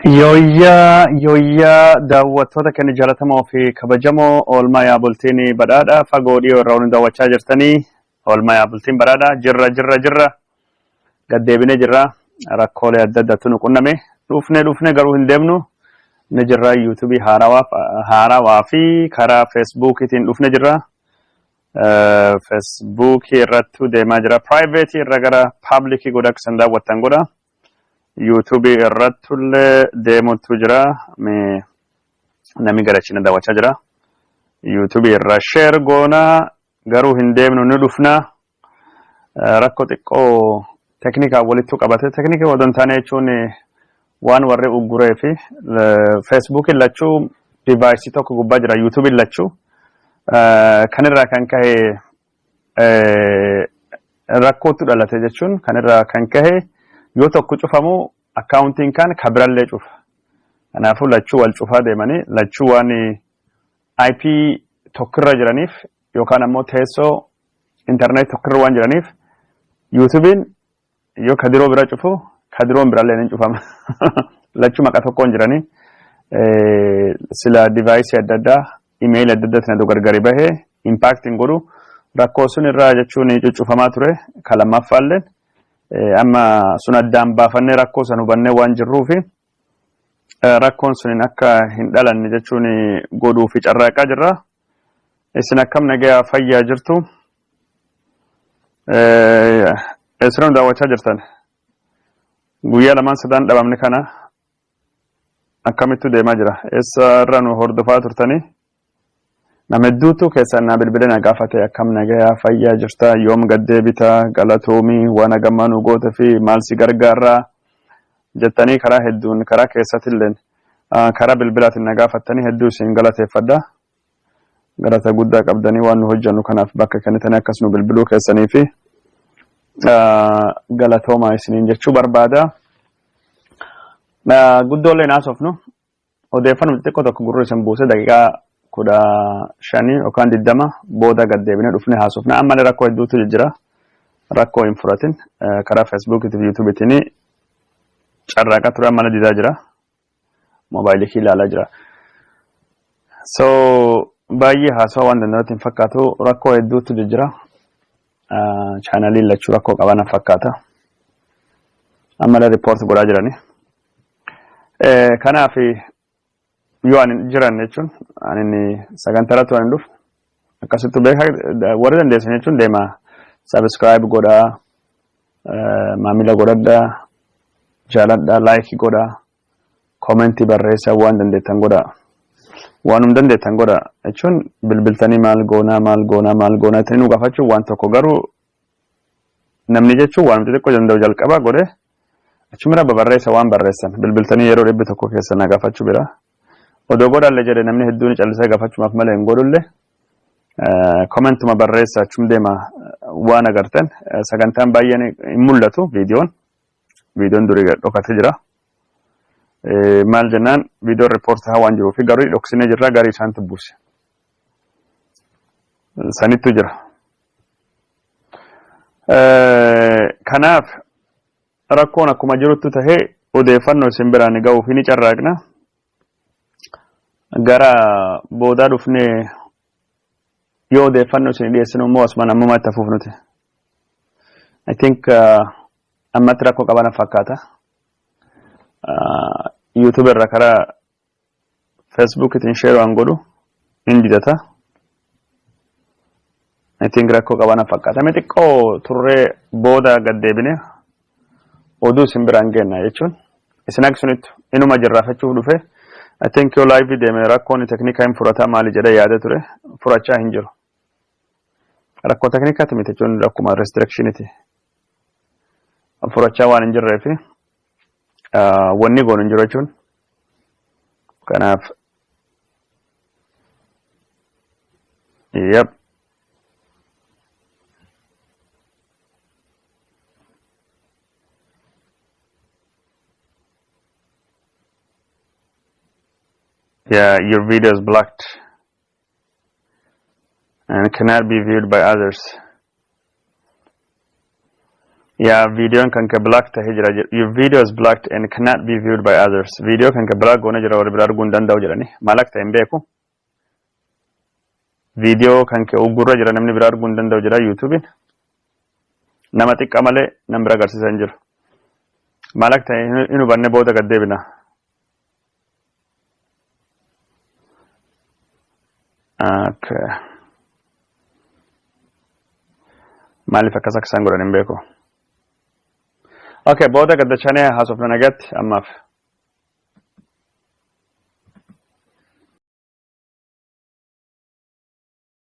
Yooyyaa yooyyaa, daawwattoota keenya jaallatamoo fi kabajamoo, oolmaa yaa bultiin badhaadha. Fagoo dhiyoo irraa nu daawwachaa jirtanii, oolmaa yaa bultiin badhaadha. Jirra, jirra, jirra, gaddeebinee jirra. Rakkoolee adda addaatu nu qunname. Dhufnee dhufnee garuu hin deemnu, ni jirra. Yuutuubii haarawaa fi karaa Feesbuukiitiin dhufne jirra. Feesbuukii irrattu deemaa jira. Piraayiveetii irra gara paablikii godha, akka isin daawwattan godha. Yuutuubii irrattullee deemutu jira. Mee namni gara achi na daawwachaa jira. Yuutuubii irra sheer goonaa, garuu hin deemnu, ni dhufna. Rakkoo xiqqoo teknikaan walittu qabate. Teknika odoo hin taane jechuun waan warri ugguree fi Feesbuukiin lachuu divaayisii tokko gubbaa jira. Yuutuubiin lachuu kanirraa kan ka'e rakkootu dhalate jechuun, kanirraa kan ka'e yoo tokko cufamu akkaawuntiin kaan kabirallee cufa. Kanaafuu lachuu wal cufaa deemanii, lachuu waan IP tokkirra jiraniif yookaan ammoo teessoo intarneet tokkirra waan jiraniif, yuutuubiin yoo kadiroo bira cufu kadiroon birallee ni cufama. Lachuu maqa tokkoon jiranii sila divaayisii adda addaa, imeeyilii adda addaatiin aduu gargari bahee impaaktiin godhu rakkoo sun irraa jechuun cuccufamaa ture. Ka lammaffaallee amma sun addaan baafannee rakkoo san hubannee waan jirruufi rakkoon sun akka hin dhalanne jechuun godhuu fi carraaqaa jirra. Isin akkam, nagayaa, fayyaa jirtu? Eessarra daawwachaa jirtan? Guyyaa lamaan sadaan dhabamne kana akkamittu deemaa jira? Eessarra nu hordofaa turtanii? Nama hedduutu keessaan naa bilbilee na gaafate, akkam, nagayaa, fayyaa jirta, yoom gad deebitaa, galatoomii, waan hagammaa nu goote fi maal si gargaarraa jettanii karaa hedduun, karaa keessatilleen karaa bilbilaatiin na gaafattanii, hedduu isin galateeffadha. Galata guddaa qabdanii, waan nu hojjennu kanaaf bakka kennitanii akkas nu bilbiluu keessanii fi galatoomaa isiniin jechuu barbaada. Guddoollee naasofnu odeeffannoo xixiqqoo tokko gurra isin buuse, daqiiqaa 15 yookaan 20 booda gad deebinee dhufnee haasofna. Ammallee rakkoo hedduutu jira. Rakkoo hin furatin karaa Feesbuukiitii fi Yuutuubiitiin carraaqaa ture, ammallee didaa jira. Moobaayilii kee ilaalaa jira. So baay'ee haasawaa waan danda'utti hin fakkaatu, rakkoo hedduutu jira. Chaanaliin lachuu rakkoo qaban fakkaata. Ammallee report godhaa jirani. Kanaaf yoo ani jiran jechuun ani sagantaa irratti waan hin dhufne akkasittu beekaa, warri dandeessan jechuun deema subscribe godhaa, maamila godhadhaa, jaaladhaa, like godhaa, koomentii barreessaa, waan dandeettan godhaa. Waanum dandeettan godhaa jechuun bilbiltanii maal goonaa, maal goonaa, maal goonaa jettanii nu gaafachuun waan tokko, garuu namni jechuun waan xixiqqoo danda'u jalqaba godhe achumira babarreessa waan barreessan bilbiltanii yeroo 100 keessa na gaafachuu bira. Odoo godhalle jedhe namni hedduun callisee gaafachumaaf malee hin godhulle. Komentuma barreessa, achum deema waan agartan. Sagantaan baay'een hin mul'atu, viidiyoon durii dhokatee jira. Maal jennaan, viidiyoon riippoortii waan jiruuf garuu dhoksinee jirra, garii isaantu buuse. Sanittu jira. Kanaaf rakkoon akkuma jirutti tahee odeeffannoo isin biraan ga'uuf ni carraaqna. Gara boodaa dhufnee yoo odeeffannoo isin dhiyeessinu immoo asumaan ammumaa itti hafuuf nuti. I think ammatti rakkoo qabana fakkaata. YouTube irra karaa Facebook itiin share waan godhu hin didata. I think rakkoo qabana fakkaata. Mee xiqqoo turree booda gad deebine oduu isin biraan geenna jechuun isin akka sunitti inuma jirraafachuuf dhufe. I think yoo live deeme rakkoon teknikaa hin furataa maali jedhee yaada ture, furachaa hin jiru. Rakkoo teknikaati miti jechuun rakkuma restrictioniti. Furachaa waan hin jirree fi wanni goonu hin jiru jechuun. Kanaaf yep. Yeah, your video is blocked and cannot be viewed by others. Yaa, viidiyoon kan kee block tahee jira. Your video is blocked and cannot be viewed by others. Viidiyoo kan kee block goone jira, warri biraa arguu hin danda'u jedhani. Maal akka ta'e hin beeku. Viidiyoo kan kee uggurra jira, namni biraa arguu hin danda'u jira YouTubein. Nama xiqqaa malee nam bira agarsiisaa hin jiru. Maal akka ta'e hin hubanne, booda gad deebina. Okay. Maaliif akkas akka isaan godhan hin beeku. Okay, booda gaddachanee haasofna, nagatti ammaaf.